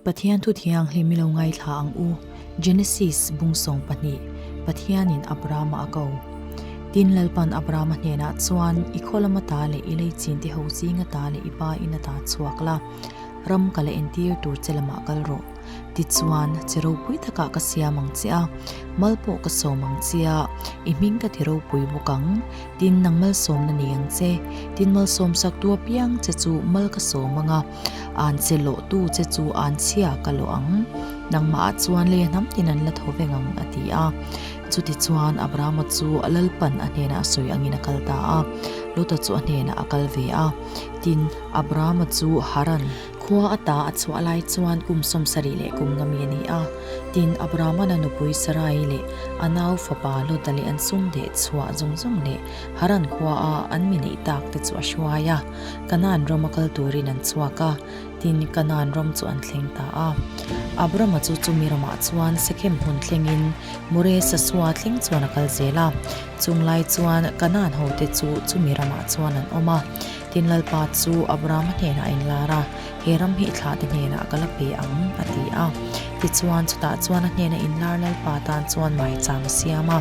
Pathian thu thianghlim i lo ngaithla ang u, Genesis bung 12, Pathianin Abrahama a ko. Tin Lalpan Abrahama hnenah chuan, I khaw lama ta leh i lei chin te ho zinga ta leh i pa ina ta chhuak la, ram ka la entir tur che lamah kal rawh. Tichuan, che ropui takah ka siam ang che a, mal pawh ka sawm ang che a, i hming ka ti ropui bawk ang. Tin, nang malsawmna nei ang che. Tin, malsawmsaktu apiang che chu mal ka sawm ang a, an che lawhtu che chu an chhia ka lawh ang. Nangmahah chuan lei a hnam tin an la tho veng ang, a ti a. Chutichuan, Abrahama chu Lalpan a hnenah a sawi angin a kal ta a, Lota chu a hnenah a kal ve a. Tin, Abrahama chu Haran. Khua ata a chhuah lai chuan kum 70 leh kum nga mi a ni a. Tin, Abrahama'n a nupui Sarai leh a nau fapa Lota leh an sum deh chhuah zawng zawng leh Haran khua a an mi neih tak te chu a hruai a. Kanaan ram a kal turin an chhuak a, tin, Kanaan ram chu an thleng ta a. Abrahama chu chumi ramah chuan Sechem hmun thlengin More Sasua thleng chuan a kal zel a. Chung lai chuan Kanaan hote chu chumi ramah chuan an awm a. Tin Lalpa chu Abrahama hnenah a inlar a, He ram hi i thlahte hnenah ka la pe ang, a ti a. Tichuan, chutah chuan a hnena inlar Lalpa tan chuan maicham a siam a.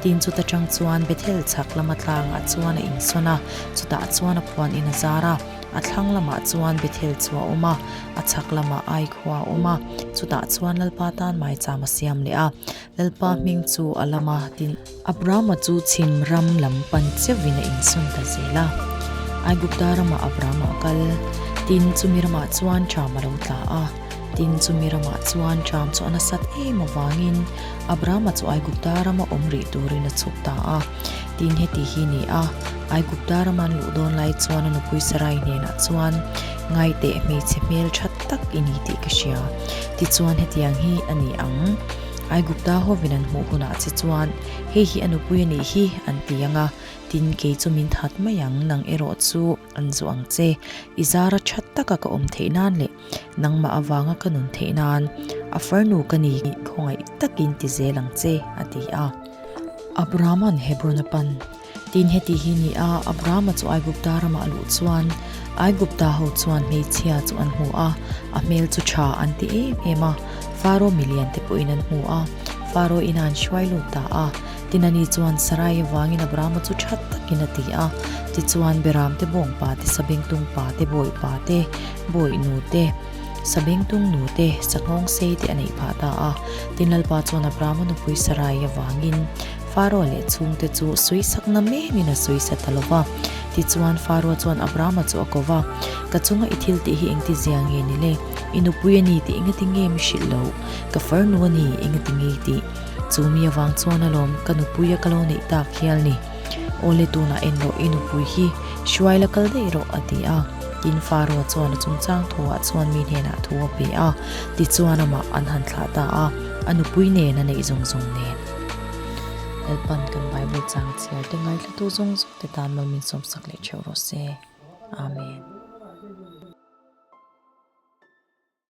Tin chuta tang chuan Bethel chhak lama tlangah chuan a insawn a, chutah chuan a phuan in a zar a. A thlang lamah chuan Bethel chu a awm a, a chhak lamah Ai khua a awm a, chutah chuan Lalpa tan maicham a siam leh a. Lalpa hming chu a lam a, tin. Abrahama chu chhim ram lam pan cheuhin a insawn ta zel a. Aigupta ramah Abrahama a kal, tin chumi ramah chuan ṭam a lo tla a. Tin chumi ramah chuan ṭam chu a nasat em avangin Abrahama chu Aigupta rama awm rih turin a chhuk ta a. Tin heti hi ni a, Aigupta rama an luh dawn lai chuan a nupui Sarai hnenah chuan, Ngaiteh hmeichhe hmel ṭha tak i ni tih ka hria. Tichuan hetiang hi a ni ang. Aigupta hovin an hmuh hunah che chuan, Hei hi a nupui a nih hi, an ti ang a, tin kei chu min that mai ang, nang erawh chu an zuah ang che. I zara tha taka ka awm theih nan leh nangmah avanga ka nun theih nan a farnu ka ni khawngaih takin ti zel ang che, a ti a. Abrahama'n Hebron a pan. Tin heti hi ni a, Abrahama chu Aigupta ramah a luh chuan Aigupta ho chuan hmeichhia chu an hmu a, a hmel chu tha an ti em em a, Faro milian te pawhin an hmu a, Faro ina an hruai lut ta a. Tin ani chuan Sarai avangin Abrahama chu tha takin a ti a, tichuan Beram te bawngpa te, Sabengtung pa te, Bawihpa te, Bawihnu te, Sabengtung nu te, Sanghawng sei te a neih phah ta a. Tin Lalpa chuan Abrahama nupui Sarai avangin Faro leh chhungte chu sawisakna memin a sawisa ta lo va. Tichuan, Faro chuan Abrahama chu a ko va, Ka chunga i thil tih hi engti zia nge ni le? I nupui a ni tih engati nge mi hrilh loh? Ka farnu a ni engati nge i tih? Chu mi avang chuan alawm ka nupuia ka lo neih tak hial ni. Awle tunah en rawh i nupui hi hruai la kal daih rawh a ti a. Tin, Faro chuan a chungchang thuah chuan mi hnenah thu a pe a, tichuan amah an han thlah ta a, a nupui nen a neih zawng zawng nen. Lalpan kan Bible chang chhiar te ngaithlatu zawng zawng te tan mal min sawmsak leh theuh rawh se. Amen.